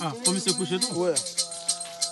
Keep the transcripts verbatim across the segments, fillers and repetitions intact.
Ah, komisè kouche tou? Wè.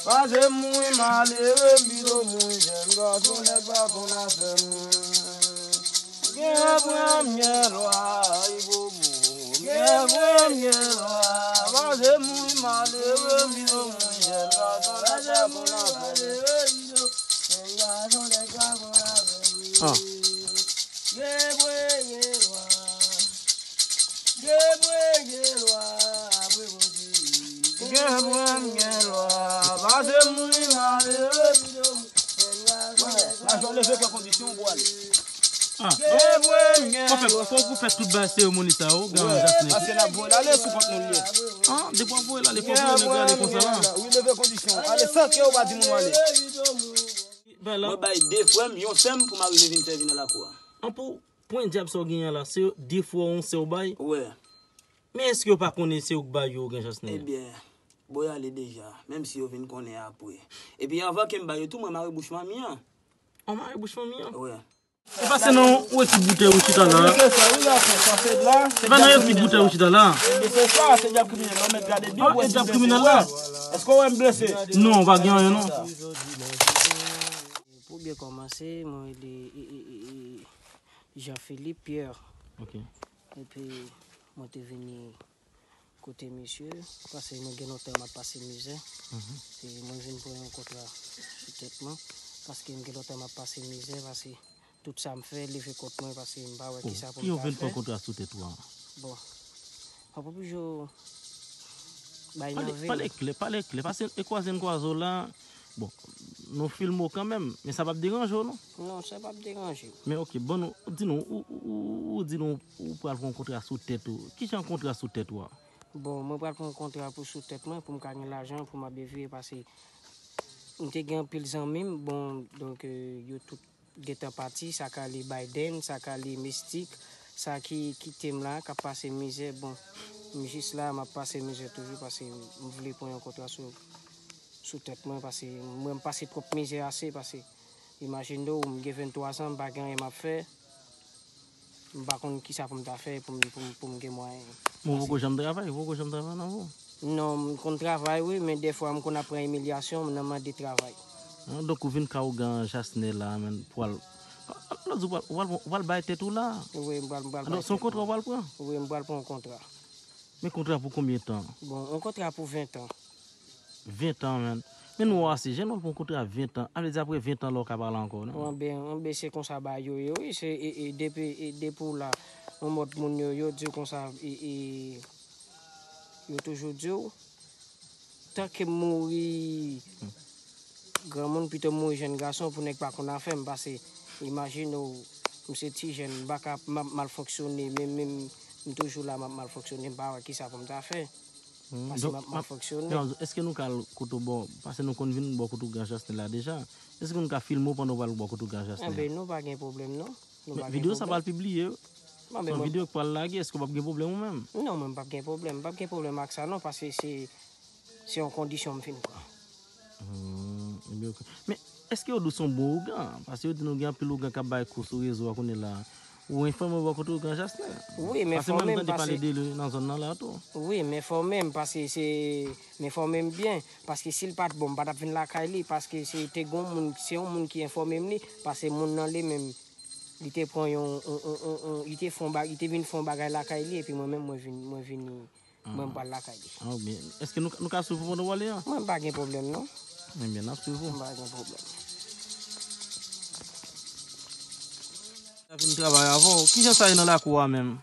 Pase mouri malere, m pito mouri jèn gason, nèg pa konn afè mwen. Gen premye lwa, ibobo. Gen premye lwa, pase mouri malere, m pito mouri jèn gason, nèg pa konn afè mwen. Ah. Gen premye lwa. Gen premye lwa, apre Bondye. Gen premye lwa, pase mouri malere. Wè, lajò leve pran kondisyon pou ale. Ah. Gen premye lwa. Fò fè, fò ou fè tout bagay seremoni sa yo, gran Jasne. Paske n ap voye l ale sou kont nou l ye. Ah, depi w ap voye l ale, fò w voye nèg la ale konsa la. Wi, leve kondisyon. Ale san ke ou pa di moun w ale. Mwen bay de frè m, yon sè m pou m arive vin sèvi nan lakou a. An pou pwen dyab sa w genyen la, se de frè w, yon sè w bay? Wè. Men èske yo pa konnen se ou k bay yo, gran Jasne? Ebyen, bon, y ale deja, menm si yo vin konnen apre. Epi anvan ke m bay yo tou, mwen mare bouch manmi an. An mare bouch manmi an? Wè. E pa se nan yon ekip boutèy ou chita la? Se sa, wi, gason, sa se la, se... E pa nan ekip boutèy ou chita la? Ebyen, se sa, se dyab kriminèl la, ou mèt gade byen. Ah, e dyab kriminèl la? Èske w wè m blese? Non, pa gen anyen, non. Pou byen kòmanse, mwen rele, e, e, e, e, Jean Philippe Pierre. Ok. Epi, mwen te vini kote misye, paske mwen gen lontan m ap pase mizè. Mhm. E mwen vin pran yon kontra sou tèt mwen, paske m gen lontan m ap pase mizè, paske tout sa m fè, leve kont mwen, paske m pa wè... Oh, kisa pou m ta fè. Ki yo vin pran kontra sou tèt ou a? Bon, m ap oblije bay nan vin. Pale, pale klè, pale klè, paske e kwaze n kwaze w la, bon, nou filme w kanmenm, men sa p ap deranje w, non? Non, sa p ap deranje m. Men ok, bon, nou, di nou, ou, ou, ou, ou di nou, ou pral pran yon kontra sou tèt ou. Ki jan kontra sou tèt ou a? Bon, mwen pral pran yon kontra pou sou tèt mwen, pou m ka gen lajan, pou m ap devye, paske m te gen anpil zanmi m, bon, donk, euh, yo tout gentan pati, sa ka li Biden, sa ka li Mistik, sa ki kite m la, k ap pase mizè, bon, m jis la, m ap pase mizè toujou, paske m vle pran yon kontra sou, sou tèt mwen, paske mwen m pase twòp mizè ase, paske imajine w, m gen venntwa zan, m pa gen anyen m ap fè. M pa konn kisa pou m ta fè pou m, pou m, pou m gen mwayen. Men ou poko janm travay, ou poko janm travay nan vi w? Non, m konn travay wi, men dèfwa m konn ap pran imilyasyon nan mande travay. Ah, donk ou vin ka ougan Jasnè la, menm pou al, lòt jou ou pral, ou pral, ou pral bay tèt ou la? Wi, m pral, m pral bay tèt mwen. Donk se yon kontra ou pral pran? Wi, m pral pran yon kontra. Men kontra pou konbyen tan? Bon, yon kontra pou ven tan. Ven tan, menm. Men nou wè se jèn, w ap pran kontra ven tan. A vle di apre ven tan la w ka pale ankò, non? Anben, anben, se konsa bagay yo ye, wi. Se, e, e, depi, e, depi w la, yon mòd moun yo, yo di w konsa, e, e, yo toujou di w, tanke m mouri granmoun, pito m mouri jèn gason pou nèg pa konn afè m, paske imajine w, m se ti jèn, m pa ka, m ap mal fonksyone, men, men m toujou la, m ap mal fonksyone, m pa wè kisa pou m ta fè. Hmm, paske donk, m ap mal fonksyone. Donk, èske nou ka al kote w bò, paske nou konn vin bò kote w Gran Jasnè la deja, èske nou ka filme w pandan w pral bò kote w Gran Jasnè a? Anben, nou pa gen pwoblèm, non. Nou pa gen pwoblèm. Men videyo sa pral pibliye, wi. Se yon videyo k pral lage, èske w p ap gen pwoblèm ou menm? Non, mwen m p ap gen pwoblèm. M p ap gen pwoblèm ak sa, non, paske se, se yon kondisyon m fin pran. Hmm, ebyen, ok. Men, èske yo di w se yon bon ougan? Paske yo di nou gen anpil ougan k ap bay kou sou rezo a kounye la. Ou enfòme w bò kote ougan Jasnè? Wi, m enfòme m, paske... Paske mwen m tande pale de li nan zòn nan la tou. Wi, m enfòme m, paske se, m enfòme m byen. Paske si l pa t bon, m pa t ap vin lakay li, paske se te gon moun, se yon moun ki enfòme m li, paske moun nan li menm, li te pran yon, yon, yon, yon, yon, li te fè yon ba-, li te vin fè yon bagay lakay li, epi mwen menm, mwen vin, mwen vini, mwen m pral lakay li. Ah, byen. Èske nou, nou ka swiv ou pandan w ale a? Mwen m pa gen pwoblèm, non. Ebyen, n ap swiv ou. M pa gen pwoblèm. Sa vin travay avè w. Kijan sa ye nan lakou a menm?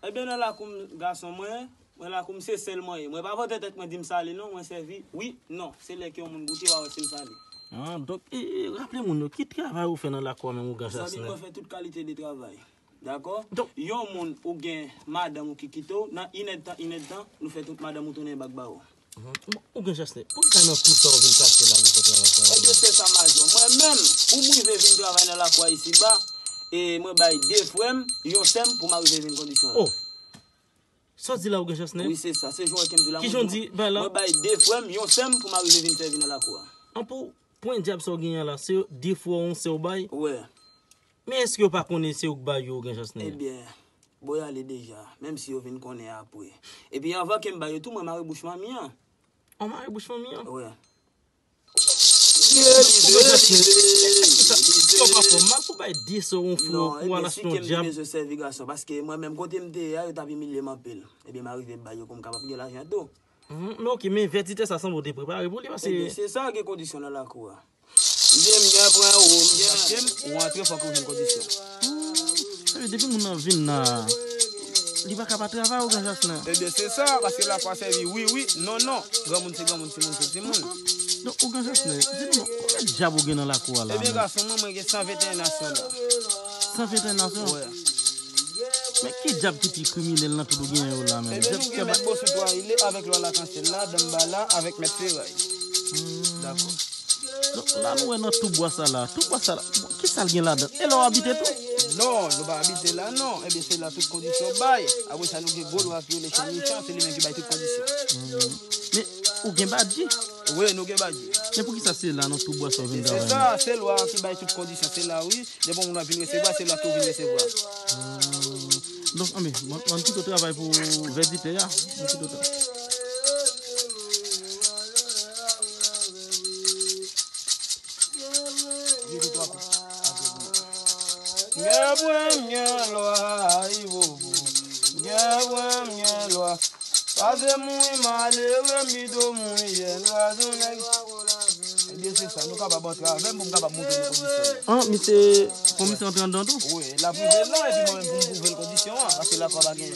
Ebyen, nan lakou m, gason mwen, mwen lakou m se sèl mwen ye. Mwen pa vote tèt mwen di m sale, non, mwen sèvi, wi, non. Se lè ke yon moun goute, w a wè si m sale. Ah, donk, e, e, raple moun yo, ki travay ou fè nan lakou a menm, ougan Jasnè? Zanmi, mwen fè tout kalite de travay. Dakò? Donk yon moun ou gen madanm ou ki kite w, nan inèdtan, inèdtan, nou fè tout madanm ou tounen bak ba ou. Mhm. Bon, ougan Jasnè, poukisa nan kou sa w vin kache la pou fè travay sa yo? Ebyen, se sa, majò. Mwen menm, pou m rive vin travay nan lakou a isiba, e mwen bay de frè m, yon sè m pou m arive vin kondisyon la. Oh! Sa w di la, ougan Jasnè? Wi, se sa. Se jan w wè ke m di w la, mwen di w, mwen bay de frè m, yon sè m pou m arive vin sèvi nan lakou a. An pou pwen dyab sa w genyen la, se de frè w, yon sè w bay? Wè. Men èske yo pa konnen se ou k bay yo, ougan Jasnè? Ebyen, Bon, y ale deja, menm si yo vin konnen apre. Epi anvan ke m ba yo tou, mwen mare bouch manmi an. An mare bouch manmi an? Wè. Yo pa fè mal pou bay de so yon fou Non, pou al ebyen, achte si yon ke m te djab. Bezwen sèvi gason, paske mwen menm kote m te ye a, yo t ap imilye m anpil. Ebyen, m arive bay yo pou m kapab gen lajan tou. Mhm, men oke, men vèditè sa sanble w te prepare pou li, paske Ebyen, se sa gen kondisyon nan lakou a. M gen, m gen pran ou, m gen achte m, ou antre fòk ou jwenn kondisyon. Sa vle depi moun nan vin la, li pa ka pa travay, ougan Jasnè. Ebyen, se sa, paske lakou a sèvi wi, wi, non, non. Granmoun se granmoun, timoun se timoun. Donk, ougan Jasnè, di nou non, konbyen djab ou gen nan lakou a la Ebyen, menm? Gason, mwen, mwen gen san venteyen nasyon la. San venteyen nasyon? Wè. Men ki djab ki pi kriminèl nan tout ou gen yo la menm? Ebyen, nou gen mèt Bosou Twa Rile avèk lwa Lakansyèl la, Danmbala avèk mèt Feray. Dakò. Donk, la nou wè nan tou bwa sa la. Tou bwa sa la. Bon, ki sa l gen ladan? E la w abite tou? Non, nou pa abite la, non. Ebyen, se la tout kondisyon bay. Apre sa, nou gen gwo lwa ki rele Chan Michan, se li menm ki bay tout kondisyon. Men, ou gen badji? Wi, nou gen badji. Men poukisa se la nan tou bwa sa w vin Se travay sa, menm? Se lwa ki bay tout kondisyon, se la, wi. Depi moun ap vin resevwa, se la ke w vin resevwa. Donk, anben, mwen, mwen kite w travay pou vèditè a. Mwen kite w travay. Gen premye lwa, ayibobo. Gen premye lwa. Pase mouri malere, pito mouri jèn, pase yon nèg. Ebyen, se sa, nou kapab antre avè m pou m kapab montre nou kondisyon. An, misye, pou misye antre anndan tou? Wi, l ap rive la, epi mwen menm pou m pwouve l kondisyon an, paske lakou a pa gen.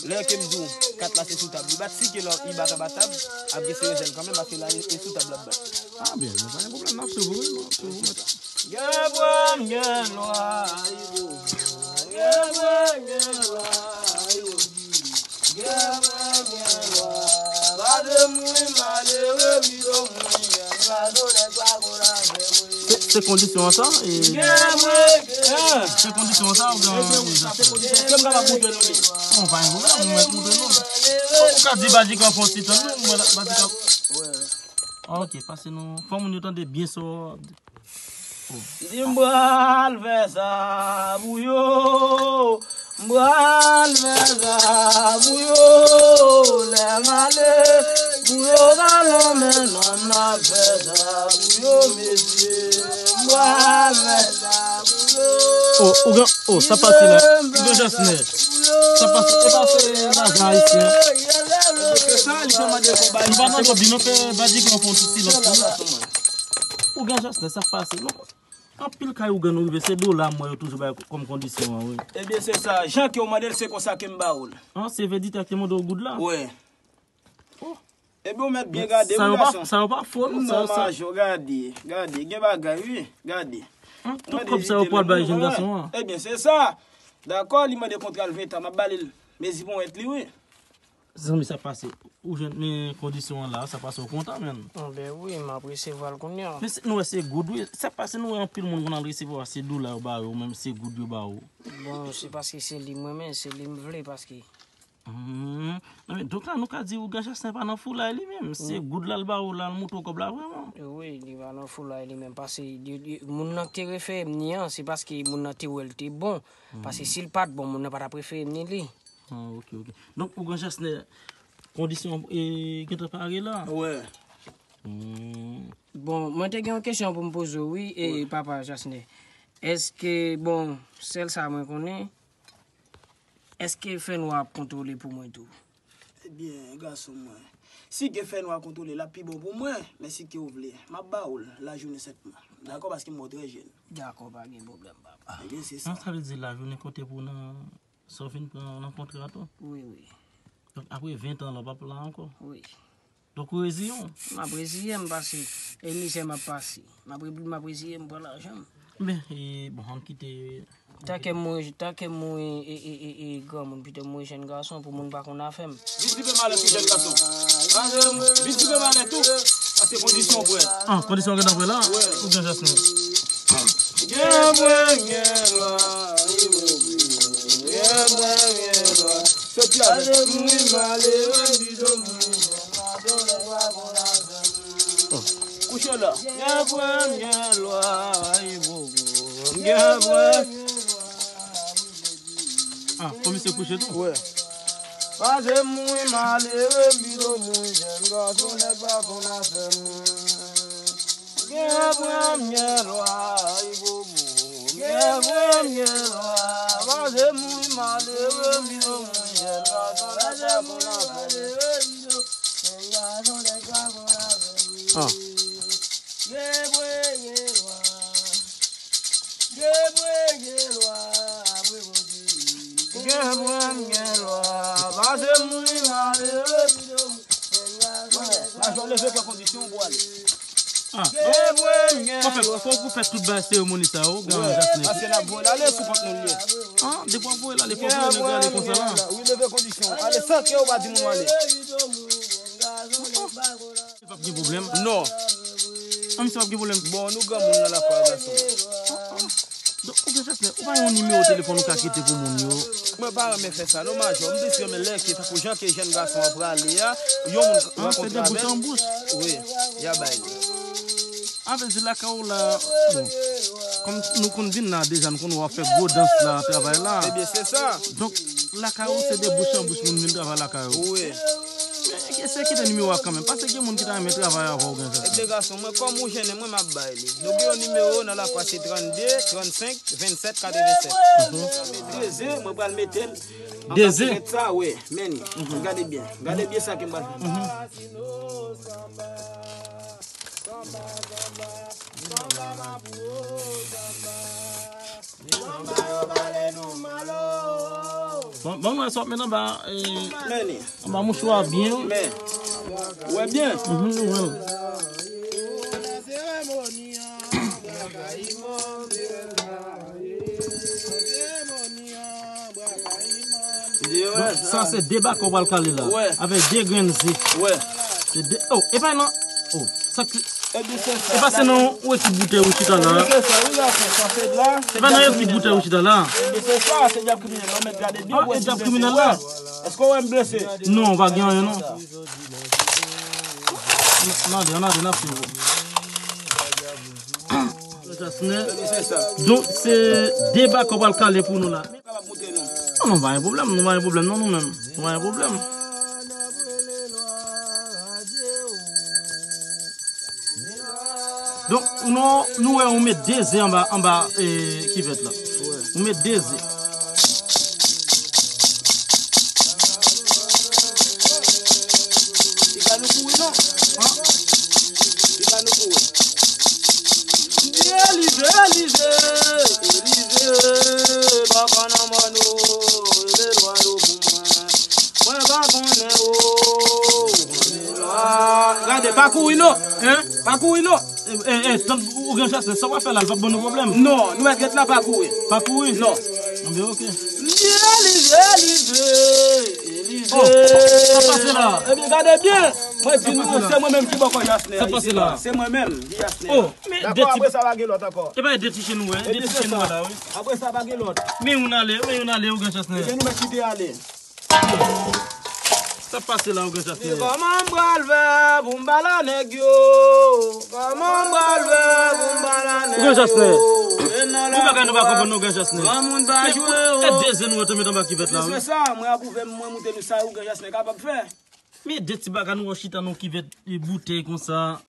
Lè ke m di w, kat la se sou tab li bat, si ke lè li bat anba tab, ap gen serezèl kanmenm, paske la e, e sou tab l ap bat. A byen, nou pa gen pwoblèm, n ap swiv ou, wi, n ap swiv ou. Gen premye lwa, gen premye lwa, gen premye lwa. Pa de mouri malere, pito mouri jèn, pa de nèg pa konn afè mouri. Se, se kondisyon an sa? E, Gen premye, se kondisyon an sa ou gen Ebyen, wi, sa se kondisyon. Ke m kapab montre nou li? Bon, pa gen pwoblèm, ou mèt montre nou. Ou ka di Badikan fè yon ti tann nou, mwen la, Badikan. Ok, pase nou. Fò moun yo tande byen sa w ap di. Di m pral fè sa pou yo, m pral fè sa pou yo, lè m ale, pou yo pa lonmen non m ap fè sa pou yo, mesye, m pral fè sa pou yo. Oh, ougan, oh, sa pase la. Ougan Jasnè. Sa pase, e pase lajan ayisyen. Se sa, li te mande pou bay. Nou pa nan lòbi, nou fè Badikan fè yon ti silans pou nou. Ougan Jasnè, sa pase. Non. Anpil kay ougan nou rive, se dola mwen yo toujou bay kòm kondisyon an, wi. Ebyen, se sa. Jan ke w mande l, se konsa ke m ba ou l. An, se vèditè ki te mande w goud la? Wi. Oh. Ebyen, ou mèt byen gade, Sa wi, yo pa, gason. Sa yo pa fo, non, sa, Non, sa. Majò, gade, gade. Gen bagay, wi, gade. An, tout kòb sa yo pral bay jèn gason an. Ebyen, se sa. Dakò, li mande kontra l ven tan, m ap ba li l. Mezi ponyèt li, wi. Zanmi, sa pase. Ou jwenn men kondisyon an la, sa pase w kontan, menn. Anben wi, m ap resevwa l kounye a. Men se, nou wè se goud, wi. Sa pase, nou wè anpil moun konn al resevwa, se dola yo ba yo, menm se goud yo ba yo. Bon, se paske se li m renmen, se li m vle, paske Hmm. Non, men, donk la, nou ka di ougan Jasnè pa nan foulay li menm. Se goud la l ba ou la, l montre w kòb la vrèman. Wi, li pa nan foulay li menm, paske li, li, moun nan ki te refere m ni an, se paske moun nan te wè l te bon. Paske si l pa t bon, moun nan pa t ap refere m ni li. Ah, ok, ok. Donk, ougan Jasnè, kondisyon e gentan pare la. Wè. Hmm. Bon, mwen te gen yon kesyon pou m poze w, wi, e papa Jasnè. Èske, bon, sèl sa mwen konnen, èske fènwa ap kontwole pou mwen tou? Ebyen, gason mwen, si ke fènwa kontwole, l ap pi bon pou mwen, men si ke w vle, m ap ba ou l lajounen sèt mwa. Dakò, paske m wè w trè jèn. Dakò, pa gen pwoblèm, papa. Ebyen, se sa. Sa, sa vle di lajounen konte pou nan sa w fin pran nan kontra tou. Wi, wi, Donk, apre ven tan la, w p ap la ankò. wi. Donk, ou reziye w. M ap reziye m, paske e mizè m ap pase. M ap, m ap reziye m pran lajan m. Men, e, bon, ann kite. Tanke m mouri, tanke m mouri, e, e, e, e, granmoun, pito m mouri jèn gason, pou moun pa konn afè m. Vin sipe malè tou, jèn gason. Vin sipe malè tou. Sa se kondisyon, frè. Ah, kondisyon gentan prè la? Ougan Jasnè? Gen premye lwa, gen premye lwa. Soti avè. Pase mouri malere, pito mouri jèn gason, nèg pa konn afè m. Kouche la. Gen premye lwa, gen premye lwa. Ah, komisè kouche tou? Wè. Pase moun malere, m pito moun jèn gason, nèg pa konn afè moun. Gen premye lwa, i bobo. Gen premye lwa, pase moun malere, m pito moun jèn gason, nèg pa konn afè moun. Ah. Gen premye lwa, pase moun malere. Majò, leve kè kondisyon pou ale. Ah. Fò fè, fò ou fè tout bagay seremoni sa yo, gran Jasne. Paske n ap voye l ale sou kont nou l ye. Ah, depi w ap voye l ale, fò w voye nèg la ale konsa la. Wi, leve kondisyon. Ale san ke ou pa di moun w ale. Misye p ap gen pwoblèm? Non. Ah, misye p ap gen pwoblèm? Bon, nou granmoun nan lakay la, gason. Donk, ou gen chans, men, ou pa gen yon nimewo telefòn ou ka kite pou moun yo? Mwen pa renmen fè sa, non, majò. M plis renmen lè ke, tankou jan ke jèn gason an prale a, yon moun rankontre avè l. Ah, se de bouch an bouch? Wi, y a bay li. A vle di lakay ou la, bon, kòm nou konn vin la deja, nou konn wè w ap fè gwo dans la, travay la. Ebyen, se sa. Donk, lakay ou se de bouch an bouch moun vin travay lakay ou. Wi. Men, eseye kite nimewo a kanmenm, paske gen moun ki ta renmen travay avè w, gran Jasne. Ebyen, gason, mwen, kòm ou jennen mwen, m ap bay li. Nou gen yon nimewo nan lakwa, se trannde, trannsenk, vennsèt, katrevennsèt. Treze, mwen pral mete l anba Deze? Fenèt sa, wi, men li. Gade byen. Gade byen sa ke m pral fè. Bon, bon, mwen sot met anba, eh, men li. Anba mouchwa byen. Men. Ou wè byen? Mhm, nou wè l. Donk, sa se de baka w pral kale la. Wè. Avèk de grenn ze. Wè. Se de, oh, e pa nan, oh, sa ki, e pa se nan yon ekip boutèy ou chita la. E pa nan ekip boutèy ou chita la. Ah, e dyab kriminèl la. Èske w wè m blese? Non, ou pa gen anyen, non. N ale, n ale, n ap suiv ou. Jasne. Donk, se de baka w pral kale pou nou la. Non, non, pa gen pwoblèm, nou pa gen pwoblèm, non, nou menm. Nou pa gen pwoblèm. Donk, nou, nou wè ou met de ze anba, anba, eh, kivèt la. Ou met de ze. Li pa nou kouri, non. Li pa nou kouri. Elize, Elize, Elize, papa nan mòn ou, rele lwa yo pou mwen. Mwen pa konnen ou. Gade, pa kouri non. Hein? Pa kouri non. Eh, eh, eh, tann, ou gen chans, sa w ap fè la, l p ap ban nou pwoblèm. Non, nou mèt ret la, pa kouri. Pa kouri? Non. Anben, ok. Elize, Elize, Elize. Oh, sa pase la. Ebyen, gade byen. Mwen di nou, se mwen menm ki bòkò Jasne a isi la. Se mwen menm, di Jasne. Oh, men dakò, de ti, apre sa, pa gen lòt ankò. E pa de ti chen nou wè, de ti chen nou wè la, wi. Apre sa, pa gen lòt. Men youn ale, men youn ale, ou gen chans, men. Ebyen, nou mèt kite ale. Sa pase la, ou gen chans, men. Kòman m pral fè pou m bala nèg yo? Kòman m pral fè pou m bala nèg yo? Ou gen chans, men. Pou bagay nou pa konprann, ou gen chans, men. Granmoun pa jwe, oh. E de ze nou wè te met anba kivèt la, wi. Se sa, mwen ap ouvè, mwen moute nou sa, ou gen chans, men, kapab fè. Men de ti baka nou wè chita nan kivèt, e boutèy konsa.